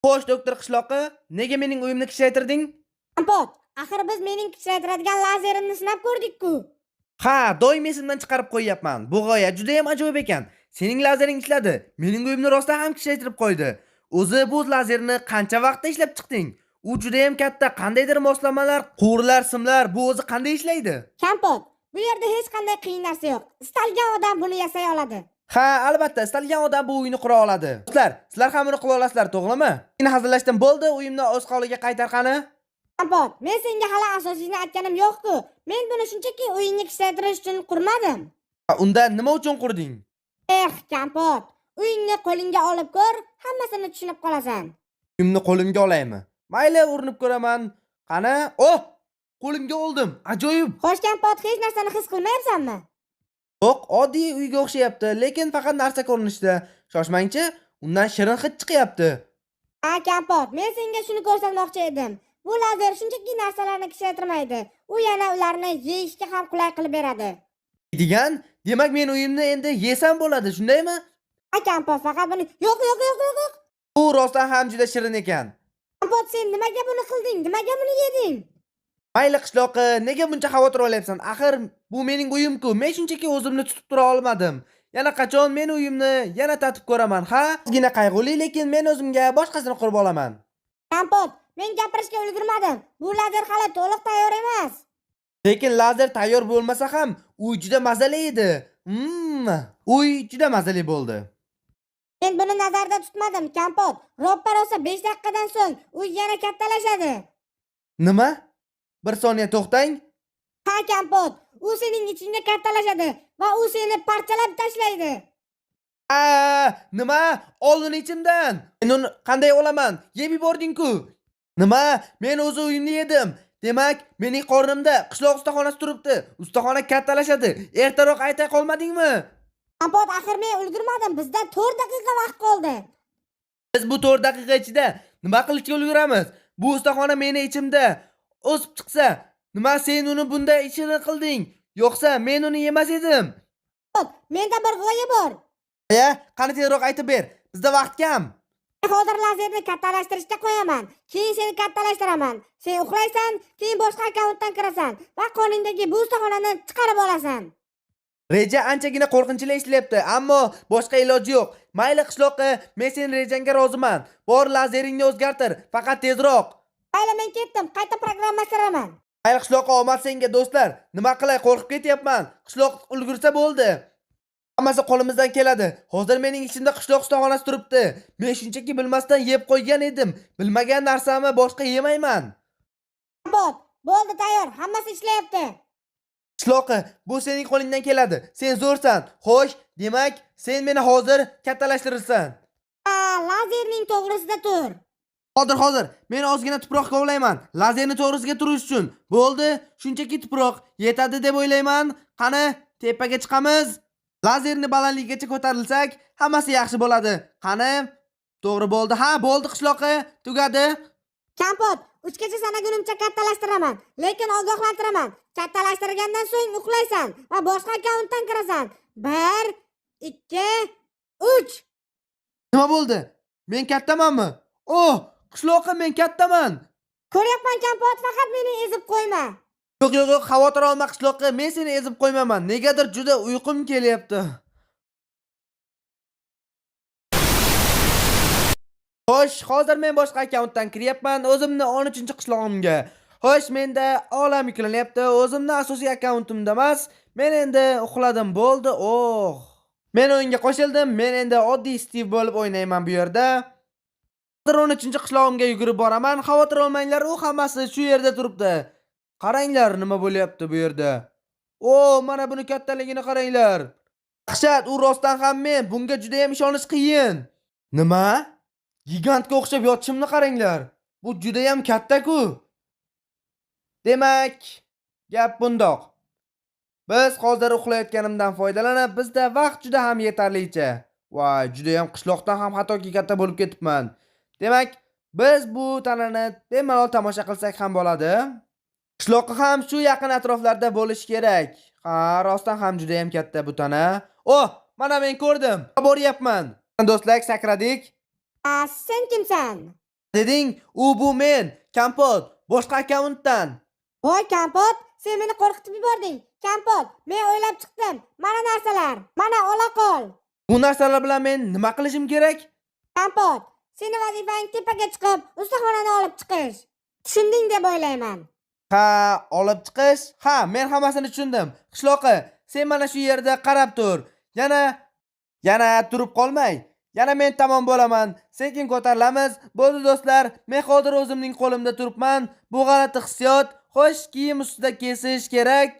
Xo'sh, doktor qishloqi, nega mening uyimni kichraytirding? Kompot, axir biz mening kichraytiradigan lazerimni sinab ko'rdik-ku. Ha, doim esimdan chiqarib qo'yyapman. Bu g'oya juda ham ajoyib ekan. Sening lazering ishladi. Mening uyimni rostdan ham kichraytirib qo'ydi. O'zi bu lazerni qancha vaqtda ishlab chiqding? U juda ham katta, qandaydir moslamalar, quvurlar, simlar, bu o'zi qanday ishlaydi? Kompot, bu yerda hech qanday qiyin narsa yo'q. Istalgan odam buni yasay oladi. Ha, albatta, istalgan odam bu uyni qura oladi. Do'stlar, sizlar ham uni qila olasizlar, to'g'rimi? Meni hazillashdim, bo'ldi, uyimni o'z holiga qaytar qani. Kompot, men senga hali asosiyni aytganim yo'q-ku. Men buni shunchaki uyingni kichraytirish uchun qurmadim. Ha, unda nima uchun qurding? Eh, Kompot, uyingni qo'lingga olib ko'r, hammasini tushunib qolasan. Uyimni qo'limga olaymi? Mayli, urinib ko'raman. Qani? Oh! Qo'limga oldim. Ajoyib. Xo'sh, Kompot, hech narsani his qilmayapsanmi? Yo'q, oddiy uyga o'xshayapti, lekin faqat narsa ko'rinishida. Shoshmangchi, undan shirin hid chiqyapti. Ha, Kompot, men senga shuni ko'rsatmoqchi edim. Bu lazer shunchaki narsalarni kichraytirmaydi. U yana ularni yeyishga ham qulay qilib beradi. Degan, demak men uyimni endi yesam bo'ladi, shundaymi? Ha, Kompot, faqat buni yo'q, yo'q, yo'q, yo'q, yo'q. Bu rostdan ham juda shirin ekan. Kompot, sen nimaga buni qilding? Nimaga buni yeding? Mayli qishloqi, nega buncha xavotir olyapsan? Axir bu mening uyim-ku. Men shunchaki o'zimni tutib tura olmadim. Yana qachon men uyimni yana tatib ko'raman, ha? Ozgina qayg'uli, lekin men o'zimga boshqasini qurib olaman. Kompot, men gapirishga ulgurmadim. Bu lazer hali to'liq tayyor emas. Lekin lazer tayyor bo'lmasa ham, uy juda mazali edi. Uy juda mazali bo'ldi. Men buni nazarda tutmadim, Kompot. Roppa rosa 5 daqiqadan so'ng uy yana kattalashadi. Nima? Bir soniya to'xtang. Ha, Kompot, u sening ichingda kattalashadi va u seni parchalab tashlaydi. A, nima? Oldin ichimdan. Men uni qanday olaman? Yeb yubording-ku. Nima? Men o'zi uyimni yedim. Demak, mening qornimda qishloq ustaxonasi turibdi. Ustaxona kattalashadi. Ertaroq aytay qolmadingmi? Kompot, axir men ulgurmadim. Bizda 4 daqiqa vaqt qoldi. Biz bu 4 daqiqa ichida nima qilishga ulguramiz? Bu ustaxona meni ichimda o'sib chiqsa, nima sen uni bunday ishini qilding? Yo'qsa men uni yemas edim. Kompot, menda bir g'oya bor. Ya, qani tezroq aytib ber. Bizda vaqt kam. Men hozir lazerni kattalashtirishga qo'yaman. Keyin seni kattalashtiraman. Sen uxlaysan, keyin boshqa akkauntdan kirasan va qorningdagi bu ustaxonani chiqarib olasan. Reja anchagina qo'rqinchli eshityapti, ammo boshqa iloji yo'q. Mayli qishloqi, men sening rejangga roziman. Bor lazeringni o'zgartir, faqat tezroq. Mayli, men ketdim. Qayta programmalashtiraman. Mayli qishloqi, omad senga do'stlar. Nima qilay, qo'rqib ketyapman. Qishloq ulgursa bo'ldi. Hammasi qo'limizdan keladi. Hozir mening ichimda qishloq ustaxonasi turibdi. Men shunchaki bilmasdan yeb qo'ygan edim. Bilmagan narsamni boshqa yemayman. Kompot, bo'ldi tayyor. Hammasi ishlayapti. Qishloqi, bu sening qo'lingdan keladi. Sen zo'rsan. Xo'sh, demak, sen meni hozir kattalashtirırsan. Ha, lazerning to'g'risida tur. Hozir, hozir. Men ozgina tuproq kovlayman. Lazerni to'g'risiga turish uchun. Bo'ldi, shunchaki tuproq yetadi deb o'ylayman. Qani, tepaga chiqamiz. Lazerni balandligigacha ko'tarilsak, hammasi yaxshi bo'ladi. Qani, to'g'ri bo'ldi. Ha, bo'ldi qishloqi, tugadi. Kompot, 3 gacha sanagunimcha kattashtiraman, lekin ogohlantiraman. Kattalashtirgandan so'ng uxlaysan va boshqa akkauntdan kirasan. 1 2 3. Nima bo'ldi? Men kattamanmi? Oh, qishloqi, men kattaman. Ko'ryapman Kompot, faqat meni ezib qo'yma. Yo'q, yo'q, yo'q, xavotir olma qishloqi, men seni ezib qo'ymayman. Negadir juda uyqum kelyapti. Xo'sh, hozir men boshqa akkauntdan kiryapman, o'zimni 13-qishlog'imga. Xo'sh, menda olam yuklanyapti, o'zimni asosiy akkauntimda emas. Men endi uxladim, bo'ldi. Oh. Men o'yinga qo'shildim. Men endi oddiy Steve bo'lib o'ynayman bu yerda. Hozir 13-qishlog'imga yugurib boraman. Xavotir olmanglar, u hammasi shu yerda turibdi. Qaranglar, nima bo'lyapti bu yerda. O, mana buni kattaligini qaranglar. Dahshat, u rostdan ham men. Bunga juda ham ishonish qiyin. Nima? Gigantga o'xshab yotishimni qaranglar. Bu juda ham katta-ku. Demak, gap bundoq. Biz hozir uxlayotganimdan foydalanib, bizda vaqt juda ham yetarlicha. Voy, juda ham qishloqdan ham hattoki katta bo'lib ketibman. Demak, biz bu tanani bemalol tomosha qilsak ham bo'ladi. Qishloqi ham shu yaqin atroflarda bo'lishi kerak. Ha, rostdan ham juda ham katta bu tana. Oh, mana men ko'rdim. Boryapman. Do'stlar, sakradik. A, sen kimsan? Deding, u bu men, Kompot, boshqa akkauntdan. Voy Kompot, sen meni qo'rqitib yubording. Kompot, men o'ylab chiqdim. Mana narsalar. Mana ola qol. Bu narsalar bilan men nima qilishim kerak? Kompot, seni vazifang tepaga chiqib, ustaxonani olib chiqish. Tushunding deb o'ylayman. Ha, olib chiqish? Ha, men hammasini tushundim. Qishloqi, sen mana shu yerda qarab tur. Yana turib qolmay. Yana men tamom bo'laman. Sekin ko'tarilamiz. Bo'ldi do'stlar, men hozir o'zimning qo'limda turibman. Bu g'alati hissiyot. Xo'sh, kiyim ustida kesish kerak.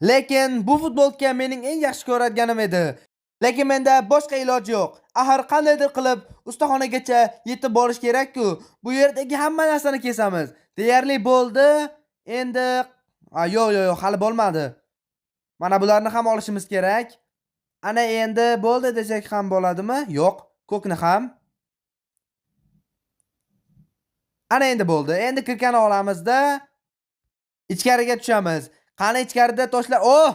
Lekin bu futbolka mening eng yaxshi ko'radiganim edi. Lekin menda boshqa iloj yo'q. Axir qandaydir qilib ustaxonagacha yetib borish kerak-ku. Bu yerdagi hamma narsani kesamiz. Deyarli bo'ldi. Endi yo'q, yo'q, yo'q, hali bo'lmadi. Mana bularni ham olishimiz kerak. Ana endi bo'ldi desak ham bo'ladimi? Yo'q, ko'kni ham. Ana endi bo'ldi. Endi kirkani olamizda ichkariga tushamiz. Qani ichkarida toshlar? Oh!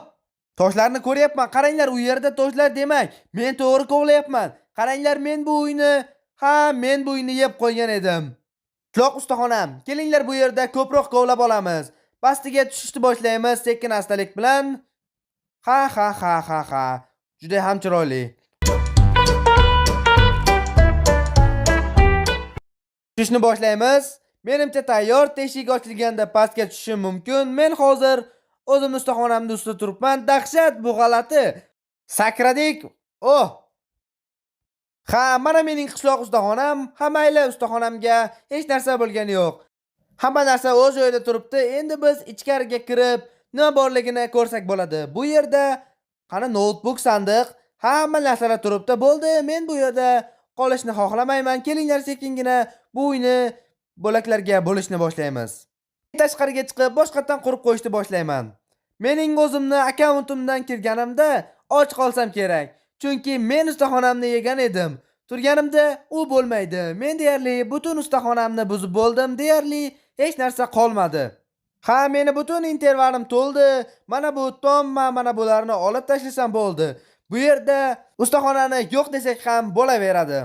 Toshlarni ko'ryapman. Qaranglar, u yerda toshlar demak. Men to'g'ri kovlayapman. Qaranglar, men bu uyni, ha, men bu uyni yeb qo'ygan edim. Qishloq ustaxonam, kelinglar bu yerda ko'proq kovlab olamiz. Pastiga tushishni boshlaymiz sekin astalik bilan. Ha ha ha ha ha. Juda ham chiroyli. Tushishni boshlaymiz. Menimcha tayyor, teshik ochilganda pastga tushishim mumkin. Men hozir o'zim ustaxonamning ustida turibman. Dahshat, bu g'alati. Sakradik. Oh! Ha, mana mening qishloq ustaxonam. Ha, mayli, ustaxonamga hech narsa bo'lgani yo'q. Hamma narsa o'z joyida turibdi. Endi biz ichkariga kirib, nima borligini ko'rsak bo'ladi. Bu yerda qani noutbuk, sandiq, hamma narsalar turibdi. Bo'ldi, men bu yerda qolishni xohlamayman. Kelinglar sekingina bu uyni bo'laklarga bo'lishni boshlaymiz. Tashqariga chiqib boshqatdan qurib qo'yishni boshlayman. Mening o'zimni akkauntimdan kirganimda och qolsam kerak. Chunki men ustaxonamni yegan edim. Turganimda u bo'lmaydi. Men deyarli butun ustaxonamni buzib bo'ldim. Deyarli hech narsa qolmadi. Ha, meni butun intervalim to'ldi. Mana bu tomma, mana bularni olib tashlasam bo'ldi. Bu yerda ustaxonani yo'q desak ham bo'laveradi.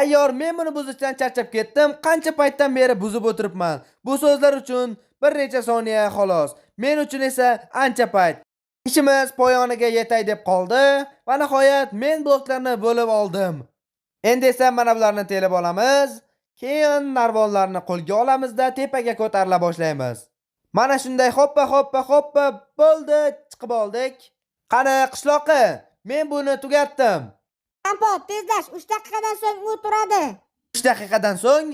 Ayyor, men buni buzishdan charchab ketdim. Qancha paytdan beri buzib o'tiribman. Bu so'zlar uchun bir necha soniya xolos. Men uchun esa ancha payt. Ishimiz poyoniga yetay deb qoldi. Va nihoyat men bloklarni bo'lib oldim. Endi esa mana bularni telib olamiz. Keyin narvonlarni qo'lga olamizda tepaga ko'tarila boshlaymiz. Mana shunday hoppa hoppa hoppa bo'ldi, chiqib oldik. Qani qishloqi, men buni tugatdim. Kompot, tezlash, 3 daqiqadan so'ng u turadi. 3 daqiqadan so'ng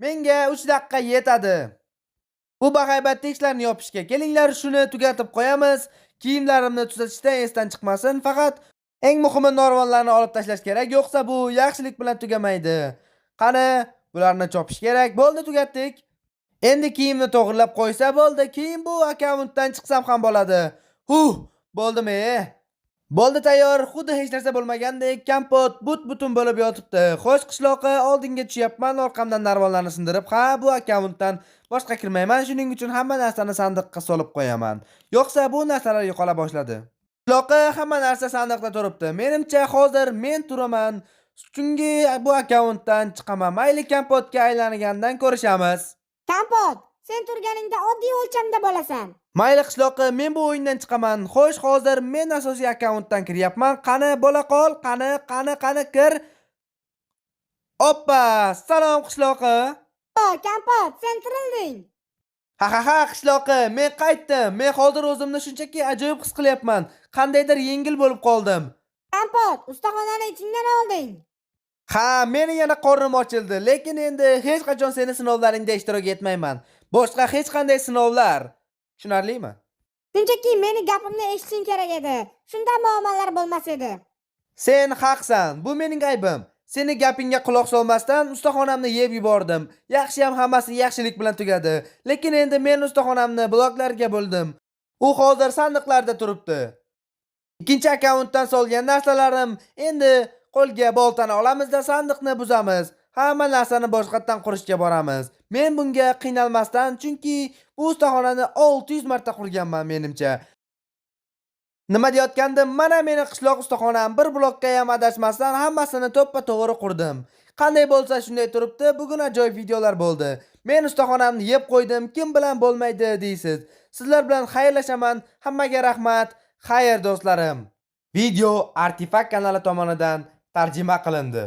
menga 3 daqiqa yetadi. Bu bahaybat tekstlarni yopishga kelinglar, shuni tugatib qo'yamiz. Kiyimlarimni tuzatishdan esdan chiqmasin, faqat eng muhimi narvonlarni olib tashlash kerak, yo'qsa bu yaxshilik bilan tugamaydi. Qani, bularni chopish kerak. Bo'ldi, tugatdik. Endi kiyimni to'g'rilab qo'ysa bo'ldi. Keyin bu akkauntdan chiqsam ham bo'ladi. Huh, bo'ldimi? Bo'ldi, tayyor. Xuddi hech narsa bo'lmagandek Kompot but-butun bo'lib yotibdi. Xo'sh, qishloqi, oldinga tushyapman, orqamdan narvonlarni sindirib, ha, bu akkauntdan boshqa kirmayman. Shuning uchun hamma narsani sandiqqa solib qo'yaman. Yo'qsa bu narsalar yo'qola boshladi. Qishloqi, hamma narsa sandiqda turibdi. Menimcha hozir men turaman. Chunki bu akkauntdan chiqaman. Mayli, Kompotga aylangandan ko'rishamiz. Kompot, sen turganingda oddiy o'lchamda bo'lasan. Mayli qishloqi, men bu o'yindan chiqaman. Xo'sh, hozir men asosiy akkauntdan kiryapman. Qani bo'la qol, qani, qani, qani kir. Oppa, salom qishloqi. O, Kompot, sen tirilding. Ha ha ha, qishloqi, men qaytdim. Men hozir o'zimni shunchaki ajoyib his qilyapman. Qandaydir yengil bo'lib qoldim. Kompot, ustaxonani ichingdan olding. Ha, meni yana qornim ochildi, lekin endi hech qachon seni sinovlaringda ishtirok etmayman. Boshqa hech qanday sinovlar. Tushunarlimi? Shunchaki meni gapimni eshitishing kerak edi. Shunda muammolar bo'lmas edi. Sen haqsan, bu mening aybim. Seni gapingga quloq solmasdan ustaxonamni yeb yubordim. Yaxshi ham hammasi yaxshilik bilan tugadi. Lekin endi men ustaxonamni bloklarga bo'ldim. U hozir sandiqlarda turibdi. Ikkinchi akkauntdan solgan narsalarim endi qo'lga boltani olamizda sandiqni buzamiz. Hamma narsani boshqatdan qurishga boramiz. Men bunga qiynalmasdan, chunki bu ustaxonani 600 marta qurganman menimcha. Nima deyotgandim? Mana meni qishloq ustaxonam, bir blokka ham adashmasdan hammasini to'ppa-to'g'ri qurdim. Qanday bo'lsa shunday turibdi. Bugun ajoyib videolar bo'ldi. Men ustaxonamni yeb qo'ydim. Kim bilan bo'lmaydi deysiz. Sizlar bilan xayrlashaman. Hammaga rahmat. Xayr, do'stlarim. Video Artefakt kanali tomonidan tarjima qilindi.